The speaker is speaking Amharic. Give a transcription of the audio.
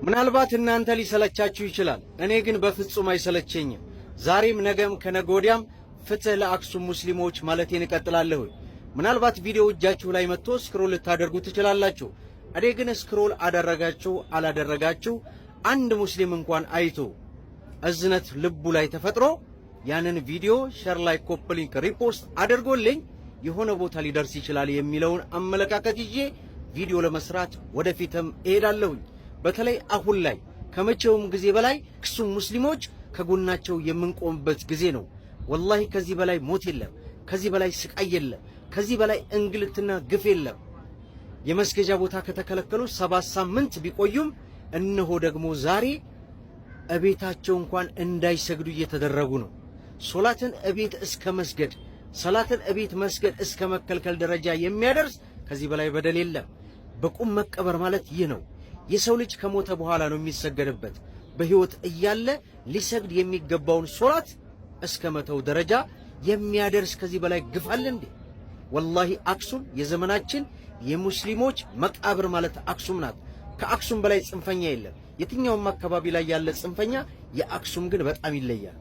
ምናልባት እናንተ ሊሰለቻችሁ ይችላል። እኔ ግን በፍጹም አይሰለቸኝም። ዛሬም ነገም ከነገ ወዲያም ፍትህ ለአክሱም ሙስሊሞች ማለቴን እቀጥላለሁ። ምናልባት ቪዲዮ እጃችሁ ላይ መጥቶ scroll ልታደርጉ ትችላላችሁ። እኔ ግን scroll አደረጋችሁ አላደረጋችሁ አንድ ሙስሊም እንኳን አይቶ እዝነት ልቡ ላይ ተፈጥሮ ያንን ቪዲዮ share፣ like፣ copy link፣ repost አድርጎልኝ የሆነ ቦታ ሊደርስ ይችላል የሚለውን አመለካከት ይዤ ቪዲዮ ለመስራት ወደፊትም እሄዳለሁኝ። በተለይ አሁን ላይ ከመቼውም ጊዜ በላይ አክሱም ሙስሊሞች ከጎናቸው የምንቆምበት ጊዜ ነው። ወላሂ ከዚህ በላይ ሞት የለም፣ ከዚህ በላይ ስቃይ የለም፣ ከዚህ በላይ እንግልትና ግፍ የለም። የመስገጃ ቦታ ከተከለከሉ 7 ሳምንት ቢቆዩም እነሆ ደግሞ ዛሬ እቤታቸው እንኳን እንዳይሰግዱ እየተደረጉ ነው። ሶላትን እቤት እስከ መስገድ፣ ሰላትን እቤት መስገድ እስከ መከልከል ደረጃ የሚያደርስ ከዚህ በላይ በደል የለም። በቁም መቀበር ማለት ይህ ነው። የሰው ልጅ ከሞተ በኋላ ነው የሚሰገድበት። በሕይወት እያለ ሊሰግድ የሚገባውን ሶላት እስከ መተው ደረጃ የሚያደርስ ከዚህ በላይ ግፍ አለ እንዴ? ወላሂ አክሱም የዘመናችን የሙስሊሞች መቃብር ማለት አክሱም ናት። ከአክሱም በላይ ጽንፈኛ የለም። የትኛውም አካባቢ ላይ ያለ ጽንፈኛ የአክሱም ግን በጣም ይለያል።